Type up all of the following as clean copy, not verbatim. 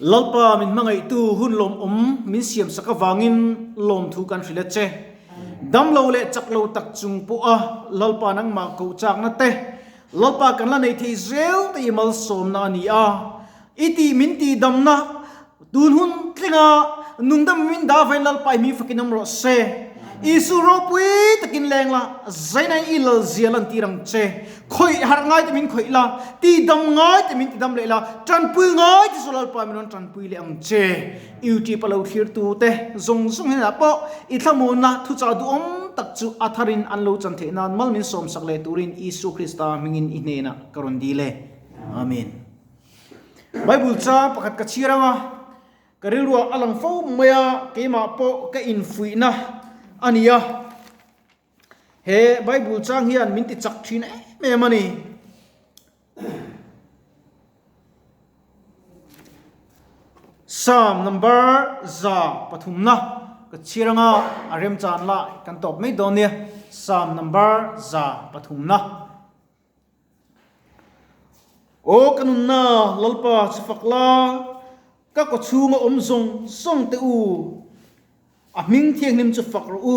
Lalpa min hmangaihtu hun lawmawm min siamsak avangin lawmthu kan hrilh a che. Damlo leh chaklo tak chung pawha Lalpa nangmah koh chakna te, Lalpa kan la nei thei zel te i malsawmna a ni a. I tih min tihdamna tun hun tlinga nungdam min dah vain Lalpa i hming fakin awm rawh se. Isu ropui takin leng la, zaina i lalzia lantir ang che. Khawih harh ngai te min khawih la, ti dam ngai te min ti dam leh la, tanpui ngai te chu Lalpa min rawn tanpui leh ang che. YouTube a lo thlir tu te zawng zawng hnenah pawh i thlamuanna thuchah duhawm tak chu a tharin an lo chan theih nan mal min sawmsak leh turin Isua Krista hmingin i hnenah ka rawn dil e. Amen. Bible chang pakhat ka chhiar anga ka rilruah a lang fo mai a, keimah pawh ka infuihna a ni a. He Bible chang hian min ti chak thin em em a ni. Psalm number 103 na ka chhiar anga a remchan lai kan tawp mai dawn nia. Psalm number 103 na. Aw ka nunna Lalpa chu fak la, ka kaw chhunga awm zawng zawng teh u, a hming thianghlim chu fak rawh u.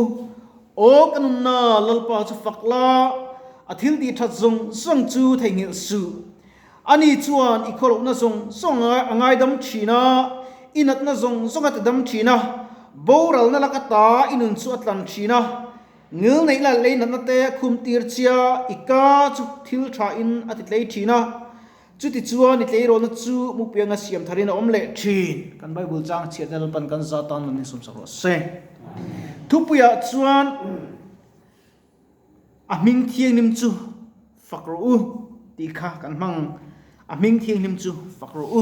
Aw ka nunna Lalpa chu fak la, a thil tih that zawng zawng chu theihnghilh suh. Ani chuan i khawlohna zawng zawng a ngaidam thin a, i natna zawng zawng a tidam thin a, boralna lak ata i nun chu a tlan thin a. Ngil neih la lei natna te a khum tir chia, i ka chu thil tha in a ti tlei thin a, chuti chuan i tleirawlna chu mupianga siam thar in a awm leh thin. Kan Bible chang chhiatna Lalpan kan za tan rawn insawmsak rawh se. Thupuiah chuan a hming thianghlim chu fak rawh u tih kha kan hmang. A hming thianghlim chu fak rawh u.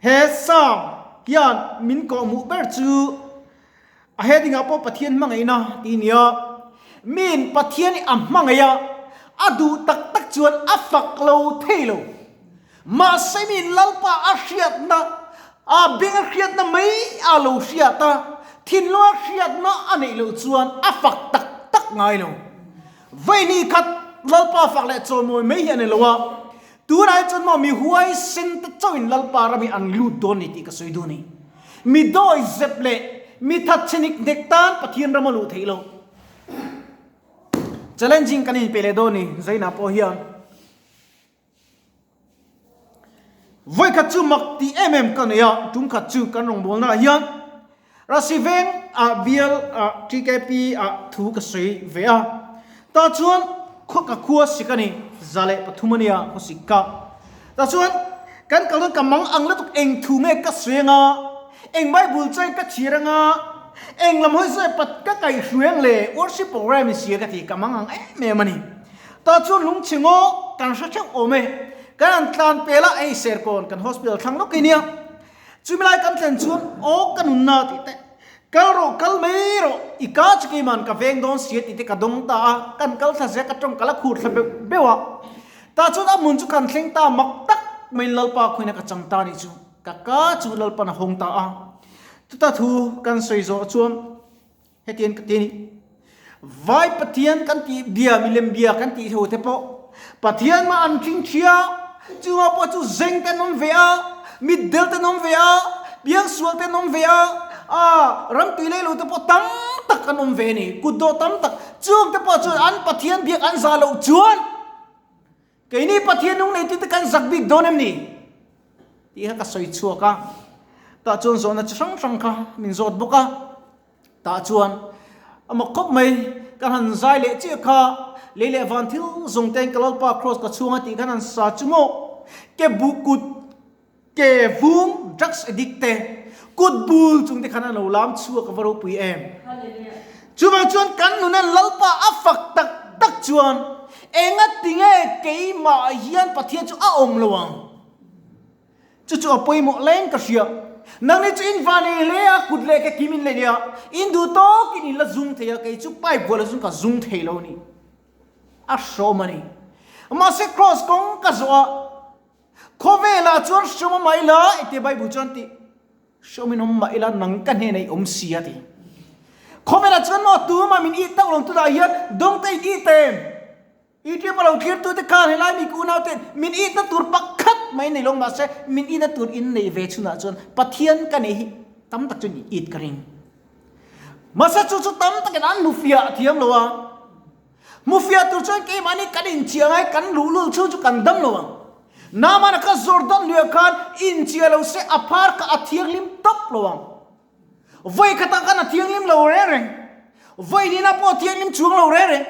He Psalm hian min kawhhmuh ber chu A heading ah pawh Pathian hmangaihna tih a ni a, miin Pathian hi a hmangaih a, a duh tak tak chuan a fak lo thei lo. Mahse miin Lalpa a hriatna, a beng a hriatna mai a lo hriat a, thinlung a hriatna a neih loh chuan a fak tak tak ngai lo. Vaini khat Lalpa fak leh chawimawi mai hi a ni lo a, tunah hi chuan maw mi huaisen te chauhin Lalpa ram hi an lut dawn ni tih ka sawi duh a ni. Mi dawi zep leh mi thatchhe nik nek tan Pathian ram a luh theih loh. Challenging kan inpe leh dawn ni Zaina pawh hian. Vawikhat chu mak tih em em ka nei a, tum khat chu kan rawngbawlna ah hian Rasi veng ah bial ah TKP ah thu ka sawi ve a, tah chuan khaw ka khua sik a ni, 103 a nia khaw sik ka. Tah chuan kan kal dawn ka mang ang lutuk eng thu nge ka sawi anga, eng Bible chain ka chhir anga, eng lam hawi sawi pat ka kaihhruai ang le worship program i sia ka ti ka mang ang em em a ni. Tah chuan lungchhe ngaw kan hre theuh awm e. Kan han tlan pel a, hei Serkawn kan hospital thlang lawk hi nia. Chumi lai kan thlen chuan aw ka nunna tih te, kal rawh kal mai rawh, i ka chu keiman ka veng dawn sia tih te ka dawng ta a, kan kal thla zia ka tawng ka la khur thla beuh beuh a. Tah chuan a hmun chu kan thleng ta mak tak maiin Lalpa khuaina ka chang ta nih chu, ka ka chu Lalpan a hawng ta a. Chuta thu kan sawi zawh chuan. Hetiang ka ti a ni. Vai Pathian kan tih bia, milem bia kan tih ho te pawh Pathian mah an tling thia, chungah pawh chu zeng te an awm ve a, mitdel te an awm ve a, piangsual te an awm ve a, aa ramtui lei lo te pawh tam tak an awm ve a ni, kutdawh tam tak, chung te pawh chuan an Pathian biak an zah loh chuan Keini Pathian nung neitute kan zak bik dawn em ni? Tih kha ka sawi chhuak a. Tah chuan zawhna chi hrang hrang kha min zawt bawk a. Tah chuan a mak khawp mai, kan han zai leh chiah kha lei leh van thil zawng te ka Lalpa Kraws ka chhung a tih khan han sa chu maw? Ke bu kut ke vung drugs addict te kut bul chung te khan an lo lam chhuak a va ropui em. Chuvang chuan kan nunan Lalpa a fak tak tak chuan enga tinge keimah hian Pathian chu a awm lo ang? Chu chu a pawimawh leng ka hria. Nangni chu in van ei hle a, kut leh ke kim in leh nia, in duh tawkin in la zung thei a, kei chu pipe bual a zung ka zung thei lo ni. A hrawm a ni. Mahse cross kawng ka zawh a, khawvelah chuan hrawm a mah ila, engtia Bible chuan tih? Hrawmin awm mah ila nang ka hnenah i awm si a ti. Khawvelah chuan maw tumah min ih tak lo tunah hian dawngte in ih ta em? I ṭiapa lo thlirtute khan helai mi ka unauten min ihna tur pakhat mai nei lo mahse min ina tur in nei ve chhunah chuan Pathian ka nei hi tam tak chuan i it ka ring. Mahse chu chu tam takin an hmu fiah thiam lo a. Hmu fiah tur chuan keimahni kan inchiah ngai kan luhlul chhung chu kan dam lo ang. Naamana kha Jordan luiah khan inchiah lo se a phar kha a thianghlim tawp lo ang. Vawi khatah khan a thianghlim lo reng reng. Vawi hnihna pawh a thianghlim chuang lo reng reng.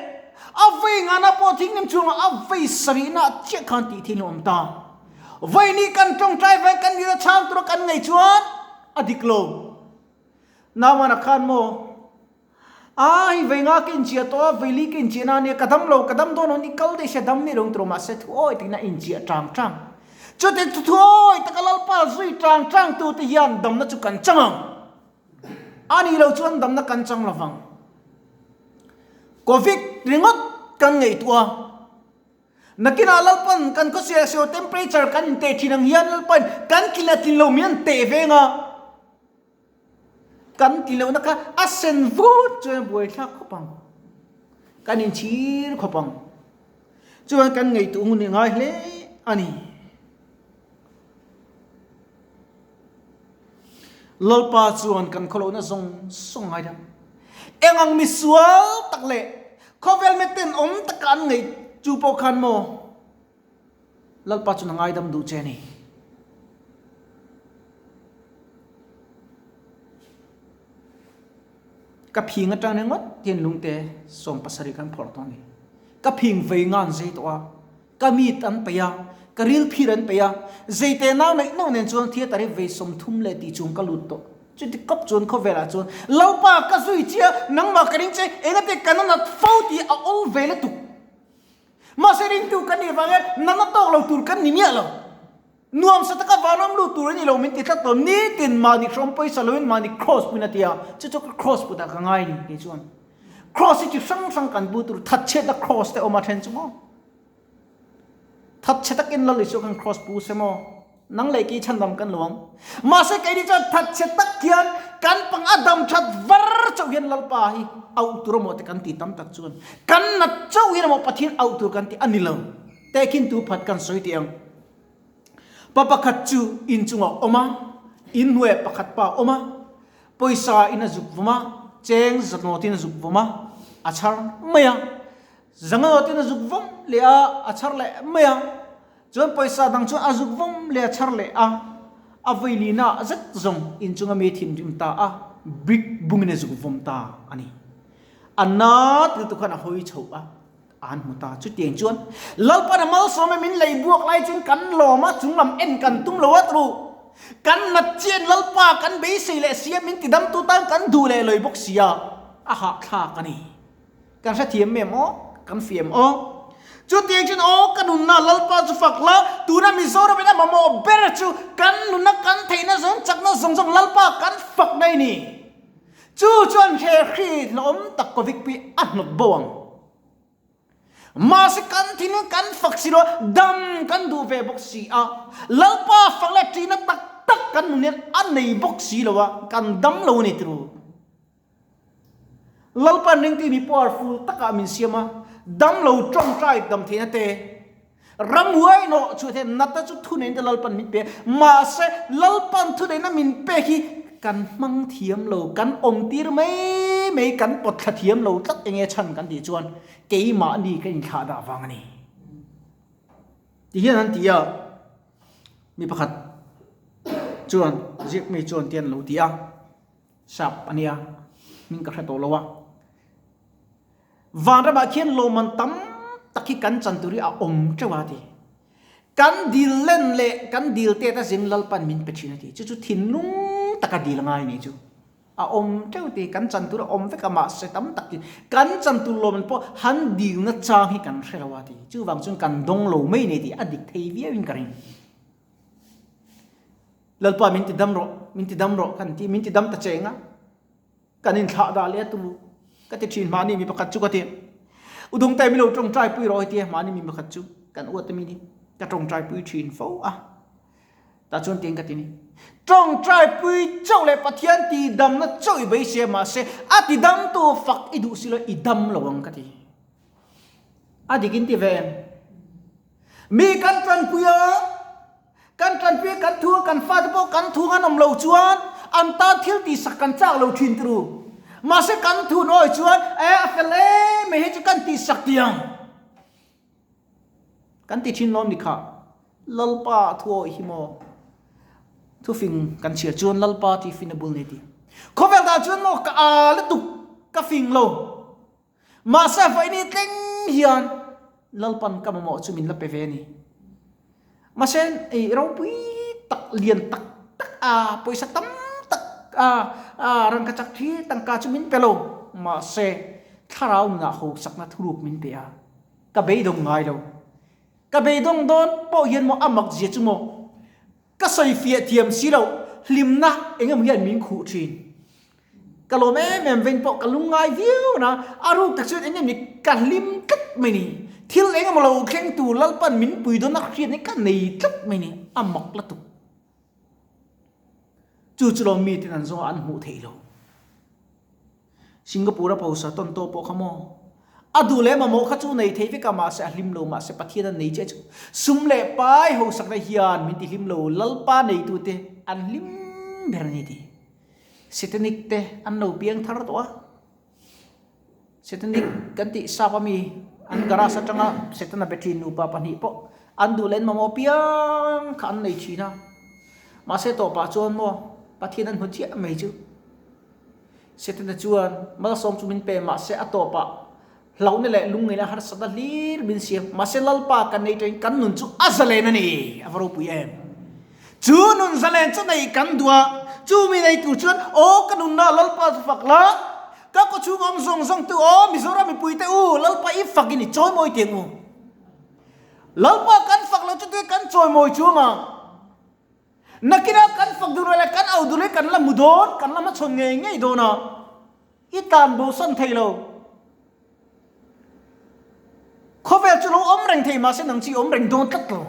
A vawi ngana pawh a thianghlim chuang lo, a vawi sarihna chiah khan tih thianghlim a awm ta. Vawi ni kan tawngtai vawi kan nira chhang tura kan ngaih chuan a dik lo. Naamana khan maw? A hei vei nga ka inchiah tawh a, vei li ka inchiah na ania, ka dam lo, ka dam dawn lo ni kal daih se dam ni lo tur mahse thu awi takin a inchiah tang tang. Chutiang thu thu awi taka Lalpa zui tang tang tu te hian damna chu kan chang ang. A nih loh chuan damna kan chang lo vang. Covid ringawt kan ngaihtuah a, nakinah Lalpan kan khawsiah sio temperature kan inteh thin ang hian Lalpan kan tlin a tlin lo min an teh veng a. Kan ti lohna kha a sen vut chuan a buaithlak khawp ang. Kan inchhir khawp ang. Chuan kan ngaihtuah hun i ngai hle a ni. Lalpa chuan kan khawlohna zawng zawng ngai dang. Eng ang misual tak leh khawvel miten awm taka an ngaih chu pawh khan maw? Lalpa chuan a ngaidam duh che a ni. Ka phing atang ringawt hian lungte 70 kan phawrh tawh a ni. Ka phing vei ngan zei tawh a, ka mit an peih a, ka ril phir an peih a, zeite nau neih neuh nen chuan theatre hi vei 30 leh tih chung ka lut tawh. Chuti kawp chuan khawvelah chuan Lalpa ka zui che a, nangmah ka ring che, engate ka nanat fo tih a awl ve lutuk. Mahse ringtu kan nih vangin nana tawk lo tur kan ni miah lo. Nuamsa taka vanawm lut tur a ni lo min ti tlat lo. Nitin mahni hrawm pawisa loin mahni cross puin a ti a, chu chu ka cross putah ka ngai ni kei chuan. Cross hi chi hrang hrang kan bu tur thatchhiatna cross te awm a then chu maw. Thatchhe takin Lal Isua khan cross pu se maw. Nang leh kei chhandam kan lo ang. Mahse keini chuan thatchhe tak hian kan pang a dam that var chauh hian Lalpa hi auh tur emaw te kan ti tam tak chuan kan nat chauh hian emaw Pathian auh tur kan ti a ni lo. Tehkhin tu phat kan sawi tih ang. Pa pakhat chu inchungah awm a, inhnuaiah pakhat pa awm a, pawisa in a zuk vawm a, cheng zanawtin a zuk vawm a, a chhar mai a. Zanawtin a zuk vawm leh a, a chhar leh mai a. Chuan pawisa dang chu a zuk vawm leh a chhar leh a, a vawilinah zet zawng inchunga mi thinrim ta a, brick bungin a zuk vawm ta a ni. A na til tu khan a hawi chhoh a, an hmu ta. Chutiang chuan Lalpan a malsawm e min lei buak lai chuan kan lawm a, chunglam en kan tum lo a tru. Kan nat chian Lalpa kan beisei leh sia min tidam tu tan kan duh leh lawi bawk sia, a hahthlak a ni. Kan hrethiam em aw? Kan fiam aw? Chutiang chuan aw ka nunna Lalpa chu fak la, tuna Mizoram in a mamawh ber chu kan nunna kan theihna zawng chakna zawng zawng Lalpa kan fak mai ni. Chu chuan he hri hlawm tak Covid pui a hnawt bo ang. Mahse kan thinlung kan fak si lo, dam kan duh ve bawk si a, Lalpa fak leh ṭihna tak tak kan nun hian a nei bawk si lo a, kan dam lo a ni tiro. Lalpan ringtu mi powerful takah min siam a, damlo tawngtai dam theihna te, ramhuai nawh chhuah theihna natna chu thuneihna te Lalpan min pe a, mahse Lalpan thuneihna min pek hi kan hmang thiam lo, kan awmtir mai mai, kan pawtthla thiam lo tlat enge chhan kan tih chuan keimahni ka inthlah dah vang a ni. Ti hian an ti a, mi pakhat chuan ziak mi chuan ti an lo ti a. Sap a nia, hming ka hre tawh lo a. Vanramah khian lawmman tam tak hi kan chan tur hi a awm teuh a ti. Kan dil len leh kan dil tet a zin Lalpan min pe thin a ti. Chu chu thinlung taka dil a ngai ni chu. A awm teuh ti, kan chan tur a awm vek a mahse tam tak hi kan chan tur lawmman pawh han dilna chang hi kan hre lo a ti. Chuvang chuan kan dawng lo mai nei tih a dik thei viauin ka ring. Lalpa min ti dam rawh, min ti dam rawh kan ti, min ti dam ta cheng a, kan inthlah dah leh a tu ka ti thin mahni mi pakhat chu ka ti. Udungte mi lo tawngtai pui rawh heti mahni mi pakhat chu kan uat mi ni ka tawngtai pui thin fo a. Ta chuan tiang ka ti ni. Tawngtai pui chauh leh Pathian ti damna chauh i beisei mahse a ti dam tu fak i duh si lo i dam lo ang ka ti. A dik in ti ve em? Mi kan tanpui a. Kan tanpui kan thu a kan fate pawh kan thu an awm lo chuan an tan thil tihsak kan chak lo thin turu. Mahse kan thu nawi chuan e a fel em mai hei chu kan tihsak tiang kan ti thin lawm ni kha. Lalpa thu awih hi maw thufing kan chhiar chuan Lalpa tih fin a bul nei ti. Khawvel dah chuan maw ka a lutuk ka fing lo. Mahse vawiin thleng hian Lalpan ka mamawh chu min la pe ve a ni. Mahse ei ropui tak lian tak tak a pawisa tam tak a a rangkachak thi tangka chu min pe lo. Mahse thlarau nunah hosakna thuruk min pe a, ka beidawng ngai lo. Ka beidawng dawn pawh hian maw a mak zia chu maw Ka sawi fiah thiam si lo, hlimna eng emaw hian min khuh thin. Ka lawm em em veng pawh ka lungngai viau na, a ruk tak chuan eng emaw ka hlim tlat mai ni. Thil eng emaw lo thleng tur Lalpan min pui dawn a hriat hi ka nei tlat mai ni, a mak la tuk. Chu chu lo miten an zawng a an hmuh theih lo. Singapore a pawisa tawn tawh pawh kha maw? A duh leh mamawh kha chu nei thei vek a, mahse a hlim lo, mahse Pathian a nei che chu sum leh pai hosakna hian min ti hlim lo, Lalpa neitute an hlim ber a ni tih. Satanic te an lo piang thar tawh a, Satanic kan tih sap ami an garage atanga Setana be thin nupa pahnih pawh an duh leh an mamawh piang kha an nei thin a, mahse tawpah chuan maw Pathian an hmu chiah mai chu. Setana chuan malsawm chu min pe mahse a tawpah hlauhna leh lungngeihna harsatna hlir min siam. Mahse Lalpa kan nei ṭain kan nun chu a zalen a ni, a va ropui em! Chu nun zalen chu nei kan duh a, chu mi nei tur chuan aw ka nunna Lalpa chu fak la, ka kawchhung awm zawng zawng te aw Mizoram mipui te u Lalpa i fakin i chawimawi teh ang u. Lalpa kan fak loh chu tui kan chawimawi chuang ang. Nakinah kan fak duh leh kan au duh leh kan la hmu dawn, kan la hmachhawn ngei ngei dawn a, i tan bosan thei lo. Khawvel chu lo awm reng thei mahse nang chu i awm reng dawn tlat lo.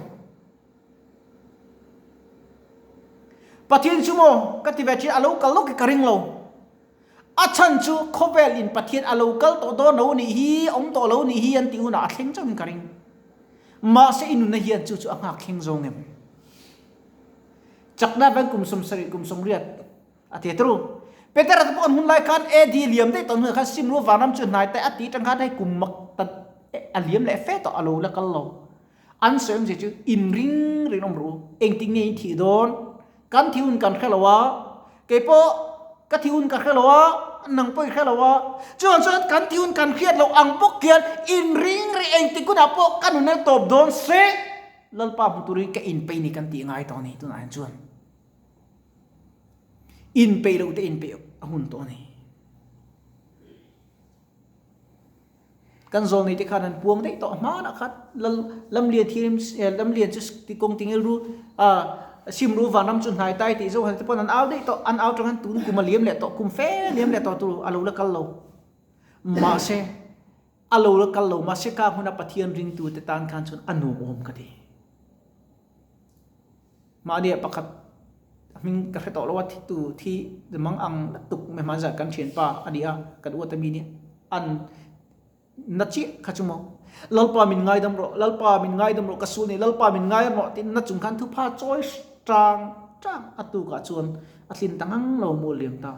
Pathian chu maw ka ti ve thin a lo kal lawk hi ka ring lo. A chhan chu khawvel in Pathian a lo kal tawh dawn lo nih hi, awm tawh lo nih hi an tih hunah a thleng chauhin ka ring. Mahse i nunna hian chu chu a nghak thleng zawng em? Chakna veng kum 70 kum 80 a ti tru. Petera te pawh an hun lai khan AD liam daih tawh hnuah khan Simru vanram chu hnai tai a tih tang khan hei kum mak ta a liam leh fe tawh a lo la kal lo. An sawi awmzia chu in ring rinawm rawh u, engtin nge in thih dawn? Kan thih hun kan hre lo a, kei pawh ka thih hun ka hre lo a, nang pawh i hre lo a, chuvang chuan kan thih hun kan hriat loh ang bawk hian in ring rih engtik hunah pawh ka nunna tawp dawn se Lalpa hmu turin ka inpeih ni kan tih ngai tawh a ni tunah hian chuan inpeih loh te inpeih a hun tawh a ni. Kan zawlnei te khan an puang daih tawh hmanah khan lal lamlian thirim lamlian chu ti kawng ti ngil ru a sim ru vanram chu hnai tai tih zo han te pawn an au daih tawh an au tang han tun kum a liam leh tawh kum fe liam leh tawh tur a lo la kal lo mahse a lo la kal lo mahse ka hmuna Pathian ringtu te tan khan chuan a nuam awm ka ti. Mahni ah pakhat hming ka hre tawh lo a, thi tu thi mang ang tuk mai hman zat kan thianpa a ni a, kan uat ami nia an na chiah kha chu maw Lalpa min ngaidam rawh, Lalpa min ngaidam rawh ka sul ni, Lalpa min ngaidam rawh tiin na chung khan thupha chawi tang tang a tukah chuan a tlin ta ngang lo maw liam ta.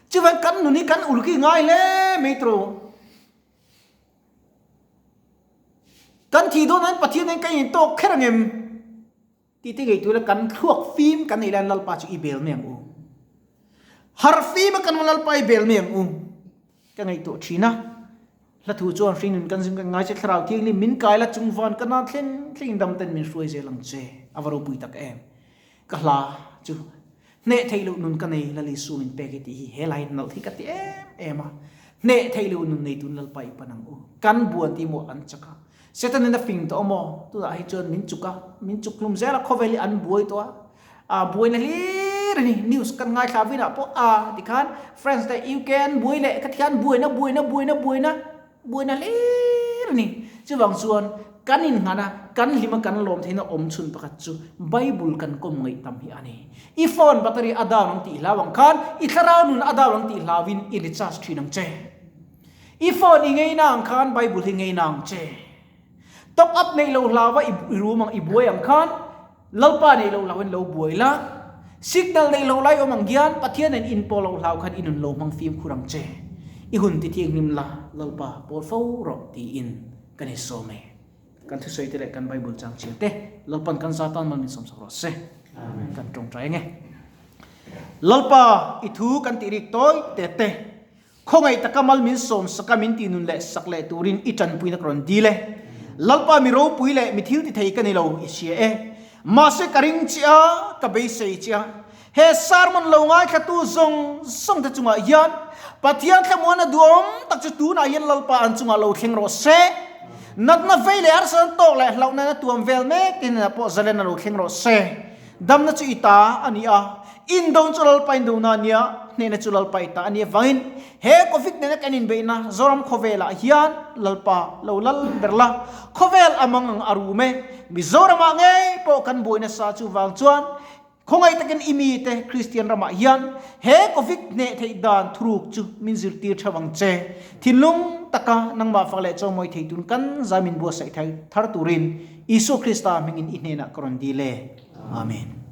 Chuvang kan nun hi kan uluk hi ngai hle mai tawh. Kan thih dawn hian Pathian hian kan intawk kher ang em? Tih te ngei tuila kan thluak fim kan neih laiin Lalpa chu i bel mai ang u. Harh fim a kan awm Lalpa i bel mai ang u. Ka ngaihtuah thin a. Hla thu chuan hringnun kan zim kan ngai che Thlarau Thianghlim min kai la chung van ka nan thleng thleng dam ten min hruai zel ang che. A va ropui tak em. Ka hla chu hneh theih loh nun ka nei Lal Isu min pek e tih hi he lai nalh hi ka ti em em a. Hneh theih loh nun nei tun Lalpa i pan ang u. Kan buan ti maw an chak a. Satan in a fing tawh maw? Tunah hi chuan min chuk a, min chuk hlum zel a, khawvel hi an buai tawh a. A buaina hlir a ni. News kan ngaithla vinah pawh a tikhan France leh UK an buai leh ka thian buaina buaina buaina buaina Buaina hlir a ni. Chuvang chuan kan innghan a, kan hlim a, kan lawm theihna awm chhun pakhat chu Bible kan kawm ngaih tam hi a ni. I phone battery a down ang tih hlau ang khan i thlarau nun a down ang tih hlauin i recharge thin ang che. I phone i ngeina ang khan Bible hi ngeina ang che. Top up neih lo hlauva i rum ang, i buai ang khan. Lalpa neih loh hlauhin lo buai la, signal neih loh lai awm ang hian Pathian nen inpawh loh hlau khan i nun lo hmang fimkhur ang che. I hun ti thianghlim la, Lalpa pawl fo rawh tiin kan insawm e. Kan thusawi te leh kan Bible chang chhiar te Lalpan kan za tan mal min sawmsak rawh se. Kan tawngtai ang e. Lalpa i thu kan tih rik tawi te te. Khawngaih taka mal min sawmsak a min tihnun leh sak leh turin i tanpuina ka rawn dil e. Lalpa mi ropui leh mi thil ti thei ka ni lo i hria e. Mahse ka ring che a, ka beisei che a. He sermon lo ngaithlatu zawng zawng te chungah hian Pathian thlamuana duhawm tak chu tunah hian Lalpa an chungah lo thleng rawh se. Natna vei leh harsatna tawk leh hlauhna na tuam vel mek te hnenah pawh zalen a lo thleng rawh se. Damna chu i ta a ni a, indon chu Lalpa indona a nia, hnehna chu Lalpa i ta a ni avangin he Covid nena kan inbeihna Zoram khawvelah hian Lalpa lo lal ber la, khawvel a mang ang a rum e. Mizoramah ngei pawh kan buai nasa chuvang chuan khawngaih takin i mite Kristian ramah hian he Covid hneh theih dan thuruk chu min zirtir theuh ang che. Thinlung taka nangmah fak leh chawmawi thei tun kan zai min buatsaih thar turin Isua Krista hmingin i hnenah ka rawn dil e. Amen.